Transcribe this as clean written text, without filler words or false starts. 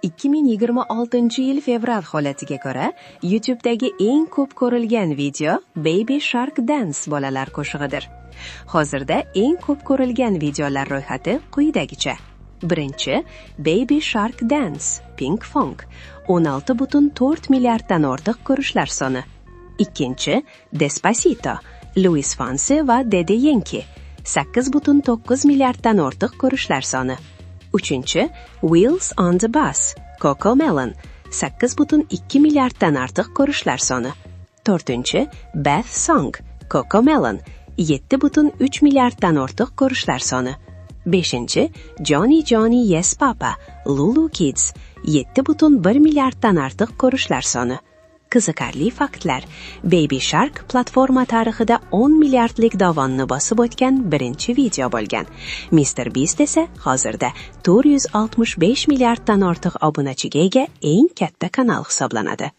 2026-yil fevral holatiga ko'ra, YouTube'dagi eng ko'p ko'rilgan video Baby Shark Dance bolalar qo'shig'idir. Hozirda eng ko'p ko'rilgan videolar ro'yxati quyidagicha. Birinchi, Baby Shark Dance, Pinkfong, 16,4 milliarddan ortiq ko'rishlar soni. Ikkinchi, Despacito, Luis Fonsi va Daddy Yankee, 8,9 milliarddan ortiq ko'rishlar soni. Uchinchi, Wheels on the Bus, Cocomelon, 8,2 milliarddan ortiq ko'rishlar soni. To'rtinchi, Bath Song, Cocomelon, 7,3 milliarddan ortiq ko'rishlar soni. Beshinchi, Johnny Johnny Yes Papa, Lulu Kids, 7,1 milliarddan ortiq ko'rishlar soni. Qiziqarli faktlar. Baby Shark platforma tarixida 10 milliardlik dovonni bosib o'tgan birinchi video bo'lgan. Mr. Beast esa hozirda 465 milliarddan ortiq obunachiga ega eng katta kanal hisoblanadi.